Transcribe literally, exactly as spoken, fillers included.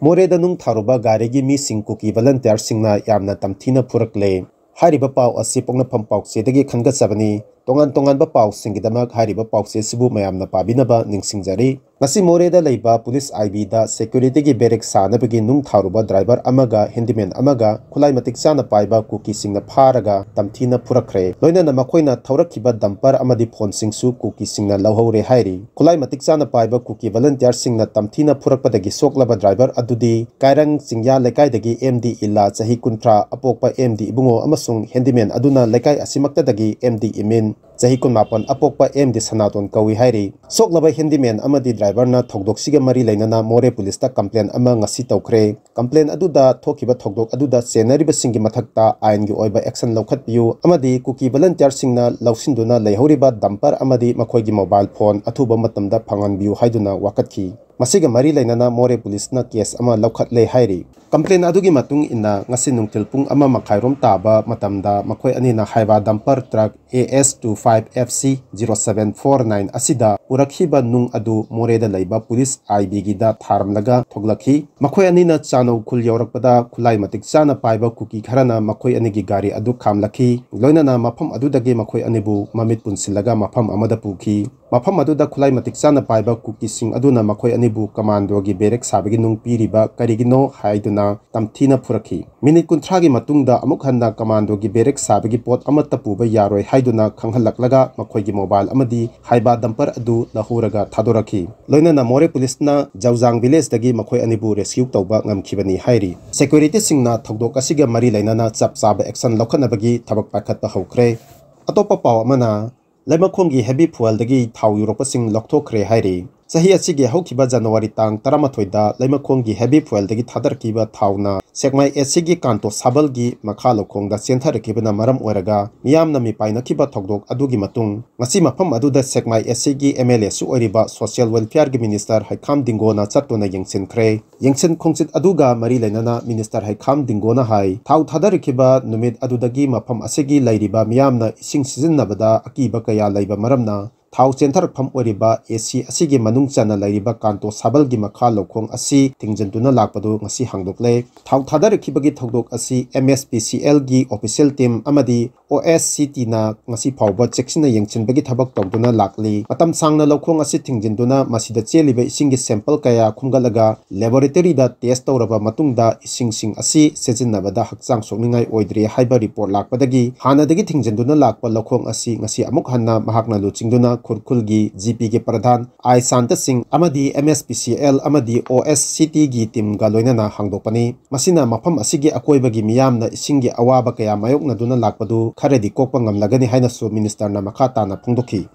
ꯃꯣꯔꯦꯗ ꯅꯨꯡ ꯊꯥꯔꯨꯕ ꯒꯥꯔꯤꯒꯤ ꯃꯤꯁꯤꯡ ꯀꯨꯀꯤ ꯚꯣꯂꯟꯇꯤꯌꯥꯔꯁꯤꯡꯅ ꯌꯥꯝꯅ ꯇꯝꯊꯤꯅ ꯐꯨꯔꯛꯂꯦ꯫ ꯍꯥꯏꯔꯤꯕ ꯄꯥꯎ ꯑꯁꯤ ꯄꯣꯛꯅꯐꯝ ꯄꯥꯎꯆꯦꯗꯒꯤ ꯈꯟꯒꯠꯆꯕꯅꯤ꯫ ꯇꯣꯉꯥꯟ ꯇꯣꯉꯥꯟꯕ ꯄꯥꯎꯁꯤꯡꯒꯤꯗꯃꯛ ꯍꯥꯏꯔꯤꯕ ꯄꯥꯎꯆꯦꯁꯤꯕꯨ ꯃꯌꯥꯝꯅ ꯄꯥꯕꯤꯅꯕ ꯅꯤꯡꯁꯤꯡꯖꯔꯤ꯫ ꯉꯁꯤ ꯃꯣꯔꯦꯗ ꯂꯩꯕ ꯄꯨꯂꯤꯁ ꯑꯥꯏ ꯕꯤꯗ ꯁꯦꯀ꯭ꯌꯨꯔꯤꯇꯤꯒꯤ ꯕꯦꯔꯦꯛ ꯁꯥꯅꯕꯒꯤ ꯅꯨꯡ ꯊꯥꯔꯨꯕ ꯗ꯭ꯔꯥꯏꯚꯔ ꯑꯃꯒ ꯍꯦꯟꯗꯤꯃꯦꯟ ꯑꯃꯒ ꯈꯨꯠꯂꯥꯏ ꯃꯇꯤꯛ ꯆꯥꯅ ꯄꯥꯏꯕ ꯀꯨꯀꯤꯁꯤꯡꯅ ꯐꯥꯔꯒ ꯇꯝꯊꯤꯅ ꯐꯨꯔꯛꯈ꯭ꯔꯦ꯫ ꯂꯣꯏꯅꯅ ꯃꯈꯣꯏꯅ ꯊꯧꯔꯛꯈꯤꯕ ꯗꯝꯄꯔ ꯑꯃꯗꯤ ꯐꯣꯟꯁꯤꯡꯁꯨ ꯀꯨꯀꯤꯁꯤꯡꯅ ꯂꯧꯍꯧꯔꯦ ꯍꯥꯏꯔꯤ꯫ ꯈꯨꯠꯂꯥꯏ ꯃꯇꯤꯛ ꯆꯥꯅ ꯄꯥꯏꯕ ꯀꯨꯀꯤ ꯚꯣꯂꯟꯇꯤꯌꯥꯔꯁꯤꯡꯅ ꯇꯝꯊꯤꯅ ꯐꯨꯔꯛꯄꯗꯒꯤ ꯁꯣꯛꯂꯕ ꯗ꯭ꯔꯥꯏꯚꯔ ꯑꯗꯨꯗꯤ ꯀꯥꯏꯔꯪ ꯆꯤꯡꯌꯥ ꯂꯩꯀꯥꯏꯗꯒꯤ ꯑꯦꯝ ꯗꯤ ꯏꯂꯥ, ꯆꯍꯤ ꯀꯨꯟꯊ꯭ꯔꯥ, ꯑꯄꯣꯛꯄ ꯑꯦꯝ ꯗꯤ ꯏꯕꯨꯡꯉꯣ, ꯑꯃꯁꯨꯡ ꯍꯦꯟꯗꯤꯃꯦꯟ ꯑꯗꯨꯅ ꯂꯩꯀꯥꯏ ꯑꯁꯤꯃꯛꯇꯗꯒꯤ ꯑꯦꯝ ꯗꯤ ꯏꯃꯤꯟ, ꯆꯍꯤ ꯀꯨꯟꯃꯥꯄꯟ, ꯑꯄꯣꯛꯄ ꯑꯦꯝ ꯗꯤ ꯁꯅꯥꯇꯣꯟ ꯀꯧꯏ ꯍꯥꯏꯔꯤ꯫ ꯁꯣꯛꯂꯕ ꯍꯦꯟꯗꯤꯃꯦꯟ ꯑꯃꯗꯤ ꯗ꯭ꯔꯥꯏꯚꯔꯅ ꯊꯧꯗꯣꯛꯁꯤꯒ ꯃꯔꯤ ꯂꯩꯅꯅ ꯃꯣꯔꯦ ꯄꯨꯂꯤꯁꯇ ꯀꯝꯄ꯭ꯂꯦꯟ ꯑꯃ ꯉꯁꯤ ꯇꯧꯈ꯭ꯔꯦ꯫ ꯀꯝꯄ꯭ꯂꯦꯟ ꯑꯗꯨꯗ ꯊꯣꯛꯈꯤꯕ ꯊꯧꯗꯣꯛ ꯑꯗꯨꯗ ꯆꯦꯟꯅꯔꯤꯕꯁꯤꯡꯒꯤ ꯃꯊꯛꯇ ꯑꯥꯏꯟꯒꯤ ꯑꯣꯏꯕ ꯑꯦꯛꯁꯟ ꯂꯧꯈꯠꯄꯤꯌꯨ ꯑꯃꯗꯤ ꯀꯨꯀꯤ ꯚꯣꯂꯟꯇꯤꯌꯥꯔꯁꯤꯡꯅ ꯂꯧꯁꯤꯟꯗꯨꯅ ꯂꯩꯍꯧꯔꯤꯕ ꯗꯝꯄꯔ ꯑꯃꯗꯤ ꯃꯈꯣꯏꯒꯤ ꯃꯣꯕꯥꯏꯜ ꯐꯣꯟ ꯑꯊꯨꯕ ꯃꯇꯝꯗ ꯐꯪꯍꯟꯕꯤꯌꯨ ꯍꯥꯏꯗꯨꯅ ꯋꯥꯀꯠꯈꯤ꯫ ꯃꯁꯤꯒ ꯃꯔꯤ ꯂꯩꯅꯅ ꯃꯣꯔꯦ ꯄꯨꯂꯤꯁꯅ ꯀꯦꯁ ꯑꯃ ꯂꯧꯈꯠꯂꯦ ꯍꯥꯏꯔꯤ꯫ ꯀꯝꯄ꯭ꯂꯦꯟ ꯑꯗꯨꯒꯤ ꯃꯇꯨꯡ ꯏꯟꯅ ꯉꯁꯤ ꯅꯨꯡꯊꯤꯜ ꯄꯨꯡ ꯑꯃ ꯃꯈꯥꯏꯔꯣꯝ ꯇꯥꯕ ꯃꯇꯝꯗ ꯃꯈꯣꯏ ꯑꯅꯤꯅ ꯍꯥꯏꯕ ꯗꯝꯄꯔ truck A S two five F C zero seven four nine ꯑꯁꯤꯗ ꯄꯨꯔꯛꯈꯤꯕ ꯅꯨꯡ ꯑꯗꯨ ꯃꯣꯔꯦꯗ ꯂꯩꯕ ꯄꯨꯂꯤꯁ ꯑꯥꯏ ꯕꯤꯒꯤꯗ ꯊꯥꯔꯝꯂꯒ ꯊꯣꯛꯂꯛꯈꯤ꯫ ꯃꯈꯣꯏ ꯑꯅꯤꯅ ꯆꯥꯅꯧ ꯈꯨꯜ ꯌꯧꯔꯛꯄꯗ ꯈꯨꯠꯂꯥꯏ ꯃꯇꯤꯛ ꯆꯥꯅ ꯄꯥꯏꯕ ꯀꯨꯀꯤ ꯈꯔꯅ ꯃꯈꯣꯏ ꯑꯅꯤꯒꯤ ꯒꯥꯔꯤ ꯑꯗꯨ ꯈꯥꯝꯂꯛꯈꯤ꯫ ꯂꯣꯏꯅꯅ ꯃꯐꯝ ꯑꯗꯨꯗꯒꯤ ꯃꯈꯣꯏ ꯑꯅꯤꯕꯨ ꯃꯃꯤꯠ ꯄꯨꯟꯁꯤꯜꯂꯒ ꯃꯐꯝ ꯑꯃꯗ ꯄꯨꯈꯤ꯫ ꯃꯐꯝ ꯑꯗꯨꯗ ꯈꯨꯠꯂꯥꯏ ꯃꯇꯤꯛ ꯆꯥꯅ ꯄꯥꯏꯕ ꯀꯨꯀꯤꯁꯤꯡ ꯑꯗꯨꯅ ꯃꯈꯣꯏ ꯑꯅꯤꯕꯨ ꯀꯃꯥꯟꯗꯣꯒꯤ ꯕꯦꯔꯦꯛ ꯁꯥꯕꯒꯤ ꯅꯨꯡ ꯄꯤꯔꯤꯕ ꯀꯔꯤꯒꯤꯅꯣ ꯍꯥꯏꯗꯨꯅ ꯇꯝꯊꯤꯅ ꯐꯨꯔꯛꯈꯤ꯫ ꯃꯤꯅꯤꯠ ꯀꯨꯟꯊ꯭ꯔꯥꯒꯤ ꯃꯇꯨꯡꯗ ꯑꯃꯨꯛ ꯍꯟꯅ ꯀꯃꯥꯟꯗꯣꯒꯤ ꯕꯦꯔꯦꯛ ꯁꯥꯕꯒꯤ ꯄꯣꯠ ꯑꯃꯠꯇ ꯄꯨꯕ ꯌꯥꯔꯣꯏ ꯍꯥꯏꯗꯨꯅ ꯈꯪꯍꯜꯂꯛꯂꯒ ꯃꯈꯣꯏꯒꯤ ꯃꯣꯕꯥꯏꯜ ꯑꯃꯗꯤ ꯍꯥꯏꯕ ꯗꯝꯄꯔ ꯑꯗꯨ ꯂꯧꯍꯧꯔꯒ ꯊꯥꯗꯣꯔꯛꯈꯤ꯫ ꯂꯣꯏꯅꯅ ꯃꯣꯔꯦ ꯄꯨꯂꯤꯁꯅ ꯖꯧꯖꯥꯡ ꯚꯤꯂꯦꯖꯇꯒꯤ ꯃꯈꯣꯏ ꯑꯅꯤꯕꯨ ꯔꯦꯁꯀ꯭ꯌꯨ ꯇꯧꯕ ꯉꯝꯈꯤꯕꯅꯤ ꯍꯥꯏꯔꯤ꯫ ꯁꯦꯀ꯭ꯌꯨꯔꯤꯇꯤꯁꯤꯡꯅ ꯊꯧꯗꯣꯛ ꯑꯁꯤꯒ ꯃꯔꯤ ꯂꯩꯅꯅ ꯆꯞ ꯆꯥꯕ ꯑꯦꯛꯁꯟ ꯂꯧꯈꯠꯅꯕꯒꯤ ꯊꯕꯛ ꯄꯥꯏꯈꯠꯄ ꯍꯧꯈ꯭ꯔꯦ꯫ ꯑꯇꯣꯞꯄ ꯄꯥꯎ ꯑꯃꯅ, ꯂꯩꯃꯈꯣꯡꯒꯤ ꯍꯦꯚꯤ ꯐ꯭ꯌꯨꯑꯦꯜꯗꯒꯤ ꯊꯥꯎ ꯌꯨꯔꯛꯄꯁꯤꯡ ꯂꯧꯊꯣꯛꯈ꯭ꯔꯦ ꯍꯥꯏꯔꯤ꯫ ꯆꯍꯤ ꯑꯁꯤꯒꯤ ꯍꯧꯈꯤꯕ ꯖꯅꯋꯥꯔꯤ ꯇꯥꯡ ꯇꯔꯥꯃꯥꯊꯣꯏꯗ ꯂꯩꯃꯈꯣꯡꯒꯤ ꯍꯦꯚꯤ ꯐ꯭ꯌꯨꯑꯦꯜꯗꯒꯤ ꯊꯥꯗꯔꯛꯈꯤꯕ ꯊꯥꯎꯅ ꯁꯦꯛꯃꯥꯏ ꯑꯦꯁ ꯁꯤꯒꯤ ꯀꯥꯟꯇꯣ ꯁꯥꯕꯜꯒꯤ ꯃꯈꯥ ꯂꯧꯈꯣꯡꯗ ꯆꯦꯟꯊꯔꯛꯈꯤꯕꯅ ꯃꯔꯝ ꯑꯣꯏꯔꯒ ꯃꯤꯌꯥꯝꯅ ꯃꯤꯄꯥꯏꯅꯈꯤꯕ ꯊꯧꯗꯣꯛ ꯑꯗꯨꯒꯤ ꯃꯇꯨꯡ, ꯉꯁꯤ ꯃꯐꯝ ꯑꯗꯨꯗ ꯁꯦꯛꯃꯥꯏ ꯑꯦꯁ ꯁꯤꯒꯤ ꯑꯦꯝ ꯑꯦꯜ ꯑꯦꯁꯨ ꯑꯣꯏꯔꯤꯕ ꯁꯣꯁꯤꯌꯦꯜ ꯋꯦꯜꯐꯤꯌꯔꯒꯤ ꯃꯤꯅꯤꯁꯇꯔ ꯍꯩꯈꯥꯝ ꯗꯤꯡꯒꯣꯅ ꯆꯠꯇꯨꯅ ꯌꯦꯡꯁꯤꯟꯈ꯭ꯔꯦ꯫ ꯌꯦꯡꯁꯤꯟ ꯈꯣꯡꯆꯠ ꯑꯗꯨꯒ ꯃꯔꯤ ꯂꯩꯅꯅ ꯃꯤꯅꯤꯁꯇꯔ ꯍꯩꯈꯥꯝ ꯗꯤꯡꯒꯣꯅ ꯍꯥꯏ, ꯊꯥꯎ ꯊꯥꯗꯔꯛꯈꯤꯕ ꯅꯨꯃꯤꯠ ꯑꯗꯨꯗꯒꯤ ꯃꯐꯝ ꯑꯁꯤꯒꯤ ꯂꯩꯔꯤꯕ ꯃꯤꯌꯥꯝꯅ ꯏꯁꯤꯡ ꯁꯤꯖꯤꯟꯅꯕꯗ ꯑꯀꯤꯕ ꯀꯌꯥ ꯂꯩꯕ ꯃꯔꯝꯅ ꯊꯥꯎ ꯆꯦꯟꯊꯔꯛꯐꯝ ꯑꯣꯏꯔꯤꯕ ꯑꯦ ꯁꯤ ꯑꯁꯤꯒꯤ ꯃꯅꯨꯡ ꯆꯟꯅ ꯂꯩꯔꯤꯕ ꯀꯥꯟꯇꯣ ꯁꯥꯕꯜꯒꯤ ꯃꯈꯥ ꯂꯧꯈꯣꯡ ꯑꯁꯤ ꯊꯤꯡꯖꯤꯟꯗꯨꯅ ꯂꯥꯛꯄꯗꯨ ꯉꯁꯤ ꯍꯥꯡꯗꯣꯛꯂꯦ꯫ ꯊꯥꯎ ꯊꯥꯗꯔꯛꯈꯤꯕꯒꯤ ꯊꯧꯗꯣꯛ ꯑꯁꯤ ꯑꯦꯝ ꯑꯦꯁ ꯄꯤ ꯁꯤ ꯑꯦꯜꯒꯤ official team ꯑꯃꯗꯤ ꯑꯣ ꯑꯦꯁ ꯁꯤ ꯇꯤꯅ ꯉꯁꯤ ꯐꯥꯎꯕ ꯆꯦꯛꯁꯤꯟꯅ ꯌꯦꯡꯁꯤꯟꯕꯒꯤ ꯊꯕꯛ ꯇꯧꯗꯨꯅ ꯂꯥꯛꯂꯤ꯫ ꯃꯇꯝ ꯁꯥꯡꯅ ꯂꯧꯈꯣꯡ ꯑꯁꯤ ꯊꯤꯡꯖꯤꯟꯗꯨꯅ ꯃꯁꯤꯗ ꯆꯦꯜꯂꯤꯕ ꯏꯁꯤꯡꯒꯤ sample ꯀꯌꯥ ꯈꯨꯝꯒꯠꯂꯒ laboratoryꯗ test ꯇꯧꯔꯕ ꯃꯇꯨꯡꯗ ꯏꯁꯤꯡꯁꯤꯡ ꯑꯁꯤ ꯁꯤꯖꯤꯟꯅꯕꯗ ꯍꯛꯆꯥꯡ ꯁꯣꯛꯅꯤꯡꯉꯥꯏ ꯑꯣꯏꯗ꯭ꯔꯦ ꯍꯥꯏꯕ report ꯂꯥꯛꯄꯗꯒꯤ ꯍꯥꯟꯅꯗꯒꯤ ꯊꯤꯡꯖꯤꯟꯗꯨꯅ ꯂꯥꯛꯄ ꯂꯧꯈꯣꯡ ꯑꯁꯤ ꯉꯁꯤ ꯑꯃꯨꯛ ꯍꯟꯅ ꯃꯍꯥꯛꯅ ꯂꯨꯆꯤꯡꯗꯨꯅ ꯈꯨꯔꯈꯨꯜꯒꯤ ꯖꯤ ꯄꯤꯒꯤ ꯄ꯭ꯔꯙꯥꯟ ꯑꯥꯏ ꯁꯥꯟꯇ ꯁꯤꯡ ꯑꯃꯗꯤ M S P C L ꯑꯃꯗꯤ ꯑꯣ ꯑꯦꯁ ꯁꯤ ꯇꯤꯒꯤ teamꯒ ꯂꯣꯏꯅꯅ ꯍꯥꯡꯗꯣꯛꯄꯅꯤ꯫ ꯃꯁꯤꯅ ꯃꯐꯝ ꯑꯁꯤꯒꯤ ꯑꯀꯣꯏꯕꯒꯤ ꯃꯤꯌꯥꯝꯅ ꯏꯁꯤꯡꯒꯤ ꯑꯋꯥꯕ ꯀꯌꯥ ꯃꯥꯌꯣꯛꯅꯗꯨꯅ ꯂꯥꯛꯄꯗꯨ ꯈꯔꯗꯤ ꯀꯣꯛꯄ ꯉꯝꯂꯒꯅꯤ ꯍꯥꯏꯅꯁꯨ ministerꯅ ꯃꯈꯥ ꯇꯥꯅ ꯐꯣꯡꯗꯣꯛꯈꯤ꯫